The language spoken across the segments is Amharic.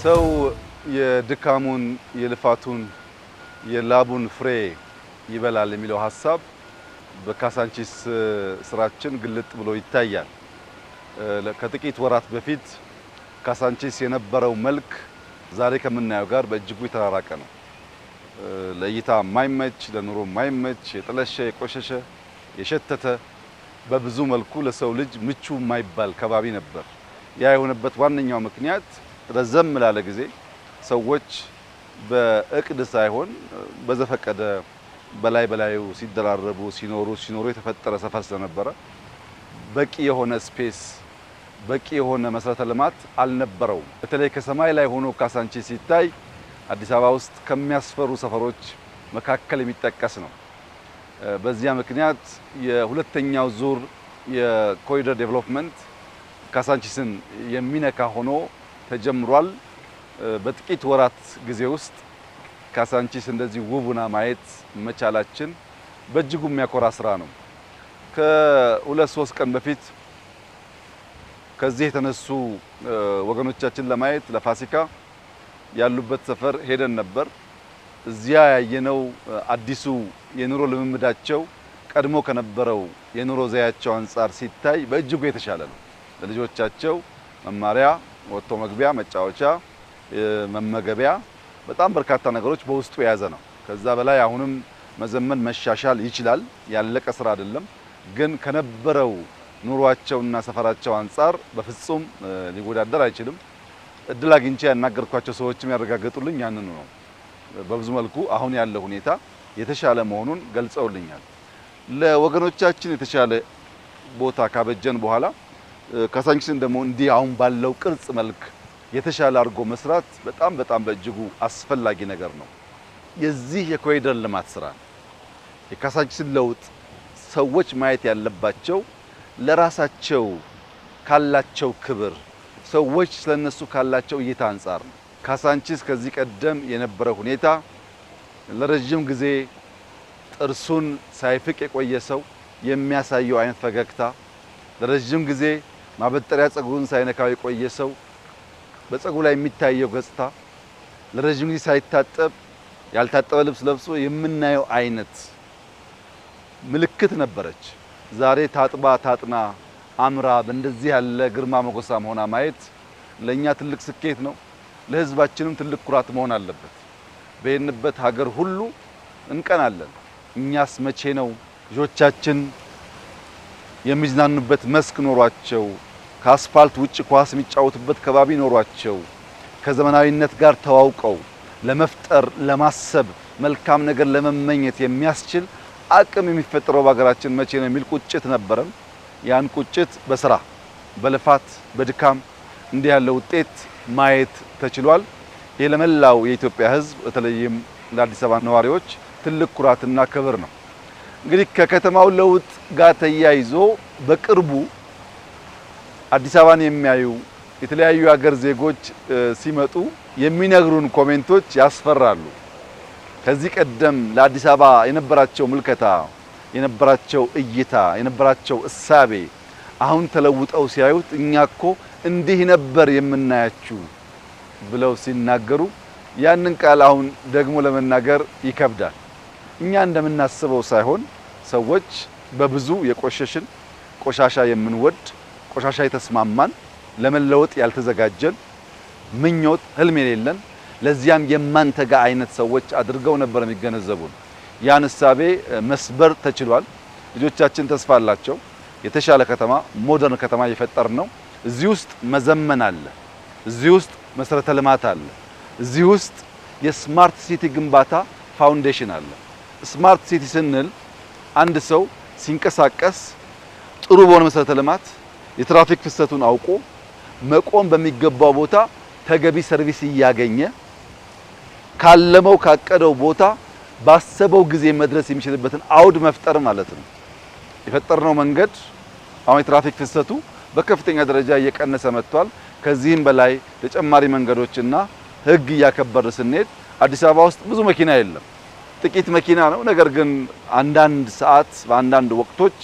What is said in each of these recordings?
ሰው የድካሙን የልፋቱን የላቡን ፍሬ ይበላል የሚለው ሀሳብ በካሳንቺስ ስራችን ግልጥ ብሎ ይታያል። ከጥቂት ወራት በፊት ካሳንቺስ የነበረው መልክ ዛሬ ከምናየው ጋር በእጅጉ የተራራቀ ነው። ለእይታ የማይመች፣ ለኑሮ የማይመች፣ የጠለሸ፣ የቆሸሸ፣ የሸተተ በብዙ መልኩ ለሰው ልጅ ምቹ የማይባል ከባቢ ነበር። ያ የሆነበት ዋነኛው ምክንያት ረዘም ላለ ጊዜ ሰዎች በእቅድ ሳይሆን በዘፈቀደ በላይ በላዩ ሲደራረቡ ሲኖሩ ሲኖሩ የተፈጠረ ሰፈር ስለነበረ በቂ የሆነ space፣ በቂ የሆነ መሰረተ ልማት አልነበረውም። በተለይ ከሰማይ ላይ ሆኖ ካሳንቺስ ሲታይ አዲስ አበባ ውስጥ ከሚያስፈሩ ሰፈሮች መካከል የሚጠቀስ ነው። በዚያ ምክንያት የሁለተኛው ዙር የኮሪደር development ካሳንቺስን የሚነካ ሆኖ ተጀምሯል። በጥቂት ወራት ጊዜ ውስጥ ካሳንቺስ እንደዚህ ውብ ሆና ማየት መቻላችን በእጅጉ የሚያኮራ ስራ ነው። ከ2-3 ቀን በፊት ከዚህ የተነሱ ወገኖቻችን ለማየት ለፋሲካ ያሉበት ሰፈር ሄደን ነበር። እዚያ ያየነው አዲሱ የኑሮ ልምምዳቸው ቀድሞ ከነበረው የኑሮ ዘያቸው አንጻር ሲታይ በእጅጉ የተሻለ ነው። ለልጆቻቸው መማሪያ፣ ወጥቶ መግቢያ፣ መጫወቻ፣ መመገቢያ በጣም በርካታ ነገሮች በውስጡ የያዘ ነው። ከዛ በላይ አሁንም መዘመን መሻሻል ይችላል። ያለቀ ስራ አይደለም። ግን ከነበረው ኑሯቸውና ሰፈራቸው አንጻር በፍጹም ሊወዳደር አይችልም። እድል አግኝቼ ያናገርኳቸው ሰዎችም ያረጋገጡልኝ ያንኑ ነው። በብዙ መልኩ አሁን ያለው ሁኔታ የተሻለ መሆኑን ገልጸውልኛል። ለወገኖቻችን የተሻለ ቦታ ካበጀን በኋላ ካሳንቺስን ደግሞ እንዲህ አሁን ባለው ቅርጽ መልክ የተሻለ አድርጎ መስራት በጣም በጣም በእጅጉ አስፈላጊ ነገር ነው። የዚህ የኮሪደር ልማት ስራ የካሳንቺስን ለውጥ ሰዎች ማየት ያለባቸው ለራሳቸው ካላቸው ክብር፣ ሰዎች ስለነሱ ካላቸው እይታ አንጻር ነው። ካሳንቺስ ከዚህ ቀደም የነበረ ሁኔታ ለረጅም ጊዜ ጥርሱን ሳይፍቅ የቆየ ሰው የሚያሳየው አይነት ፈገግታ፣ ለረጅም ጊዜ ማበጠሪያ ፀጉሩን ሳይነካው የቆየ ሰው በፀጉሩ ላይ የሚታየው ገጽታ፣ ለረጅም ጊዜ ሳይታጠብ ያልታጠበ ልብስ ለብሶ የምናየው አይነት ምልክት ነበረች። ዛሬ ታጥባ ታጥና አምራ በእንደዚህ ያለ ግርማ ሞገሳም ሆና ማየት ለኛ ትልቅ ስኬት ነው። ለህዝባችንም ትልቅ ኩራት መሆን አለበት። በሄድንበት ሀገር ሁሉ እንቀናለን። እኛስ መቼ ነው ልጆቻችን የሚዝናኑበት መስክ ኖሯቸው፣ ከአስፋልት ውጭ ኳስ የሚጫወቱበት ከባቢ ኖሯቸው፣ ከዘመናዊነት ጋር ተዋውቀው ለመፍጠር ለማሰብ መልካም ነገር ለመመኘት የሚያስችል አቅም የሚፈጠረው በሀገራችን መቼ ነው የሚል ቁጭት ነበረን። ያን ቁጭት በስራ፣ በልፋት፣ በድካም እንዲህ ያለ ውጤት ማየት ተችሏል። ይህ ለመላው የኢትዮጵያ ሕዝብ በተለይም ለአዲስ አበባ ነዋሪዎች ትልቅ ኩራትና ክብር ነው። እንግዲህ ከከተማው ለውጥ ጋር ተያይዞ በቅርቡ አዲስ አበባን የሚያዩ የተለያዩ ሀገር ዜጎች ሲመጡ የሚነግሩን comment ኦች ያስፈራሉ። ከዚህ ቀደም ለአዲስ አበባ የነበራቸው ምልከታ፣ የነበራቸው እይታ፣ የነበራቸው እሳቤ አሁን ተለውጠው ሲያዩት እኛ እኮ እንዲህ ነበር የምናያችሁ ብለው ሲናገሩ ያንን ቃል አሁን ደግሞ ለመናገር ይከብዳል። እኛ እንደምናስበው ሳይሆን ሰዎች በብዙ የቆሸሽን፣ ቆሻሻ የምንወድ፣ ቆሻሻ የተስማማን፣ ለመለወጥ ያልተዘጋጀን፣ ምኞት ህልም የሌለን፣ ለዚያም የማንተጋ አይነት ሰዎች አድርገው ነበር የሚገነዘቡን። ያን እሳቤ መስበር ተችሏል። ልጆቻችን ተስፋ አላቸው። የተሻለ ከተማ፣ modern ከተማ እየፈጠርን ነው። እዚህ ውስጥ መዘመን አለ። እዚህ ውስጥ መሰረተ ልማት አለ። እዚህ ውስጥ የ smart city ግንባታ foundation አለ። Smart city ስንል አንድ ሰው ሲንቀሳቀስ ጥሩ በሆነ መሰረተ ልማት የትራፊክ ፍሰቱን አውቆ መቆም በሚገባው ቦታ ተገቢ service እያገኘ ካለመው ካቀደው ቦታ ባሰበው ጊዜ መድረስ የሚችልበትን አውድ መፍጠር ማለት ነው። የፈጠርነው መንገድ አሁን የትራፊክ ፍሰቱ በከፍተኛ ደረጃ እየቀነሰ መጥቷል። ከዚህም በላይ ተጨማሪ መንገዶችና ሕግ እያከበርን ስንሄድ አዲስ አበባ ውስጥ ብዙ መኪና የለም፣ ጥቂት መኪና ነው። ነገር ግን አንዳንድ ሰዓት በአንዳንድ ወቅቶች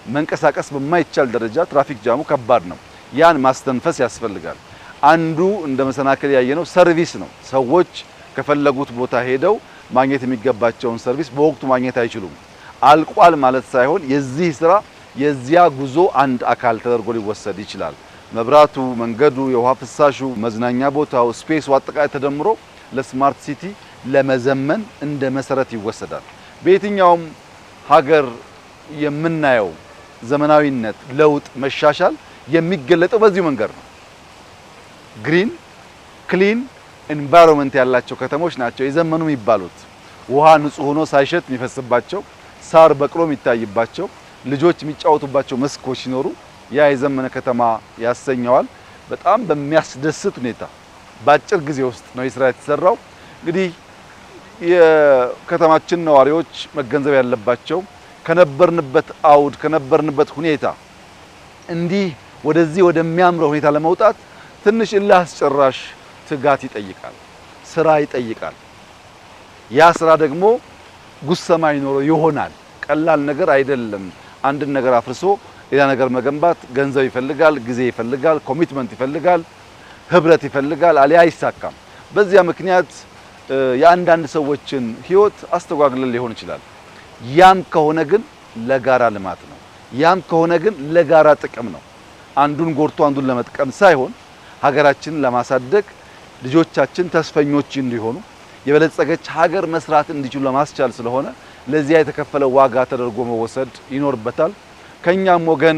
መንቀሳቀስ በማይቻል ደረጃ traffic jam ኡ ከባድ ነው። ያን ማስተንፈስ ያስፈልጋል። አንዱ እንደ መሰናክል ያየነው service ነው። ሰዎች ከፈለጉት ቦታ ሄደው ማግኘት የሚገባቸውን service በወቅቱ ማግኘት አይችሉም። አልቋል ማለት ሳይሆን የዚህ ስራ የዚያ ጉዞ አንድ አካል ተደርጎ ሊወሰድ ይችላል። መብራቱ፣ መንገዱ፣ የውሃ ፍሳሹ፣ መዝናኛ ቦታው፣ space ኡ አጠቃላይ ተደምሮ ለ smart city ለመዘመን እንደ መሰረት ይወሰዳል። በየትኛውም ሀገር የምናየው ዘመናዊነት፣ ለውጥ፣ መሻሻል የሚገለጠው በዚሁ መንገድ ነው። Green clean environment ያላቸው ከተሞች ናቸው የዘመኑ የሚባሉት። ውሃ ንጹህ ሆኖ ሳይሸት የሚፈስባቸው፣ ሳር በቅሎ የሚታይባቸው፣ ልጆች የሚጫወቱባቸው መስኮች ሲኖሩ ያ የዘመነ ከተማ ያሰኘዋል። በጣም በሚያስደስት ሁኔታ በአጭር ጊዜ ውስጥ ነው የስራ የተሰራው። እንግዲህ የከተማችን ነዋሪዎች መገንዘብ ያለባቸው ከነበርንበት አውድ ከነበርንበት ሁኔታ እንዲህ ወደዚህ ወደሚያምረው ሁኔታ ለመውጣት ትንሽ እልህ አስጨራሽ ትጋት ይጠይቃል፣ ስራ ይጠይቃል። ያ ስራ ደግሞ ጉሰማ ይኖረው ይሆናል። ቀላል ነገር አይደለም። አንድን ነገር አፍርሶ ሌላ ነገር መገንባት ገንዘብ ይፈልጋል፣ ጊዜ ይፈልጋል፣ commitment ይፈልጋል፣ ህብረት ይፈልጋል። አሊያ አይሳካም። በዚያ ምክንያት የአንዳንድ ሰዎችን ህይወት አስተጓግለን ሊሆን ይችላል። ያም ከሆነ ግን ለጋራ ልማት ነው። ያም ከሆነ ግን ለጋራ ጥቅም ነው። አንዱን ጎድቶ አንዱን ለመጥቀም ሳይሆን ሀገራችንን ለማሳደግ ልጆቻችን ተስፈኞች እንዲሆኑ የበለጸገች ሀገር መስራት እንዲችሉ ለማስቻል ስለሆነ ለዚያ የተከፈለ ዋጋ ተደርጎ መወሰድ ይኖርበታል። ከኛም ወገን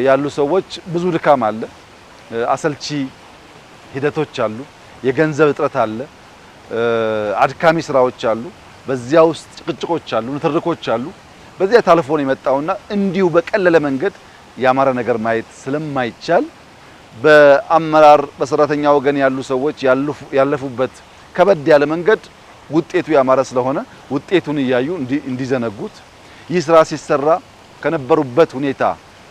ያሉ ሰዎች ብዙ ድካም አለ፣ አሰልቺ ሂደቶች አሉ፣ የገንዘብ እጥረት አለ፣ አድካሚ ስራዎች አሉ፣ በዚያ ውስጥ ጭቅጭቆች አሉ፣ ንትርኮች አሉ። በዚያ ታልፎ ነው የመጣውና እንዲሁ በቀለለ መንገድ ያማረ ነገር ማየት ስለማይቻል በአመራር በሰራተኛ ወገን ያሉ ሰዎች ያለፉበት ከበድ ያለ መንገድ ውጤቱ ያማረ ስለሆነ ውጤቱን እያዩ እንዲዘነጉት ይህ ስራ ሲሰራ ከነበሩበት ሁኔታ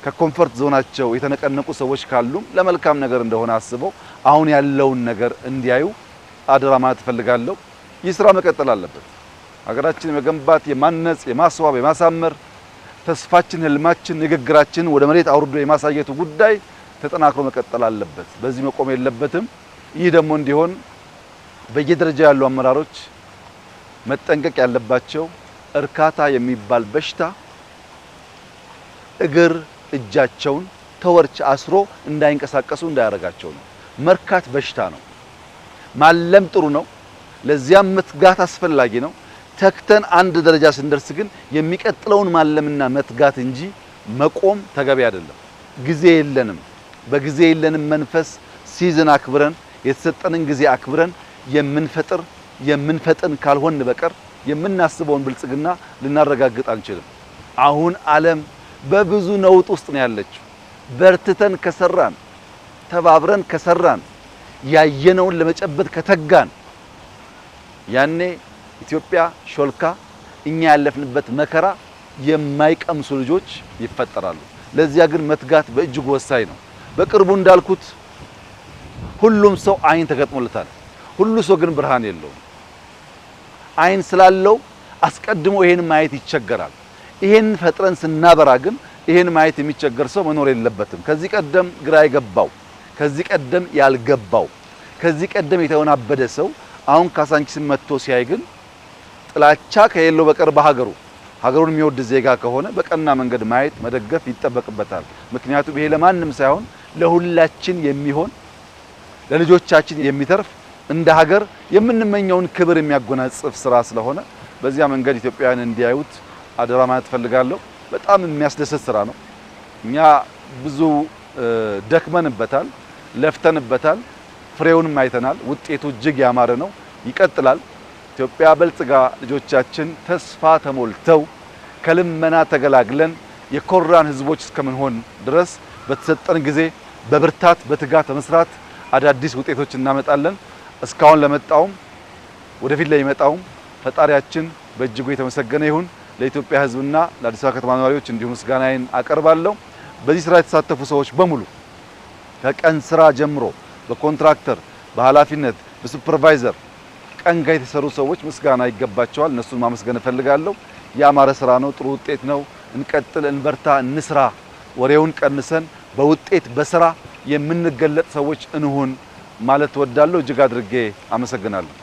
ከ comfort zone ኣቸው የተነቀነቁ ሰዎች ካሉም ለመልካም ነገር እንደሆነ አስበው አሁን ያለውን ነገር እንዲያዩ አደራ ማለት እፈልጋለሁ። ይህ ስራ መቀጠል አለበት። ሀገራችን የመገንባት የማነጽ፣ የማስዋብ፣ የማሳመር ተስፋችን፣ ህልማችን፣ ንግግራችን ወደ መሬት አውርዶ የማሳየቱ ጉዳይ ተጠናክሮ መቀጠል አለበት። በዚህ መቆም የለበትም። ይህ ደግሞ እንዲሆን በየደረጃው ያሉ አመራሮች መጠንቀቅ ያለባቸው እርካታ የሚባል በሽታ እግር እጃቸውን ተወርች አስሮ እንዳይንቀሳቀሱ እንዳያደርጋቸው ነው። መርካት በሽታ ነው። ማለም ጥሩ ነው። ለዚያም መትጋት አስፈላጊ ነው። ተክተን አንድ ደረጃ ስንደርስ ግን የሚቀጥለውን ማለምና መትጋት እንጂ መቆም ተገቢ አይደለም። ጊዜ የለንም። በጊዜ የለንም መንፈስ season አክብረን የተሰጠንን ጊዜ አክብረን የምንፈጥር የምንፈጥን ካልሆን በቀር የምናስበውን ብልጽግና ልናረጋግጥ አንችልም። አሁን ዓለም በብዙ ነውጥ ውስጥ ነው ያለችው። በርትተን ከሰራን፣ ተባብረን ከሰራን፣ ያየነውን ለመጨበጥ ከተጋን ያኔ ኢትዮጵያ ሾልካ እኛ ያለፍንበት መከራ የማይቀምሱ ልጆች ይፈጠራሉ። ለዚያ ግን መትጋት በእጅጉ ወሳኝ ነው። በቅርቡ እንዳልኩት ሁሉም ሰው አይን ተገጥሞለታል። ሁሉ ሰው ግን ብርሃን የለውም። አይን ስላለው አስቀድሞ ይሄን ማየት ይቸገራል። ይሄን ፈጥረን ስናበራ ግን ይሄን ማየት የሚቸገር ሰው መኖር የለበትም። ከዚህ ቀደም ግራ የገባው፣ ከዚህ ቀደም ያልገባው፣ ከዚህ ቀደም የተወናበደ ሰው አሁን ካሳንቺስን መጥቶ ሲያይ ግን ጥላቻ ከሌለው በቀር በሀገሩ ሀገሩን የሚወድ ዜጋ ከሆነ በቀና መንገድ ማየት መደገፍ ይጠበቅበታል። ምክንያቱም ይሄ ለማንም ሳይሆን ለሁላችን የሚሆን ለልጆቻችን የሚተርፍ እንደ ሀገር የምንመኘውን ክብር የሚያጎናጽፍ ስራ ስለሆነ በዚያ መንገድ ኢትዮጵያውያን እንዲያዩት አደራ ማለት እፈልጋለሁ። በጣም የሚያስደስት ስራ ነው። እኛ ብዙ ደክመንበታል፣ ለፍተንበታል፣ ፍሬውንም አይተናል። ውጤቱ እጅግ ያማረ ነው። ይቀጥላል። ኢትዮጵያ በልጽጋ ልጆቻችን ተስፋ ተሞልተው ከልመና ተገላግለን የኮራን ሕዝቦች እስከምንሆን ድረስ በተሰጠን ጊዜ በብርታት በትጋት በመስራት አዳዲስ ውጤቶች እናመጣለን። እስካሁን ለመጣውም ወደፊት ለሚመጣውም ፈጣሪያችን በእጅጉ የተመሰገነ ይሁን። ለኢትዮጵያ ሕዝብና ለአዲስ አበባ ከተማ ነዋሪዎች እንዲሁም ምስጋናዬን አቀርባለሁ። በዚህ ስራ የተሳተፉ ሰዎች በሙሉ ከቀን ስራ ጀምሮ በ contractor፣ በኃላፊነት፣ በ supervisor ቀን ጋር የተሰሩ ሰዎች ምስጋና ይገባቸዋል። እነሱን ማመስገን እፈልጋለሁ። ያማረ ስራ ነው። ጥሩ ውጤት ነው። እንቀጥል፣ እንበርታ፣ እንስራ። ወሬውን ቀንሰን በውጤት በስራ የምንገለጥ ሰዎች እንሁን ማለት እወዳለሁ። እጅግ አድርጌ አመሰግናለሁ።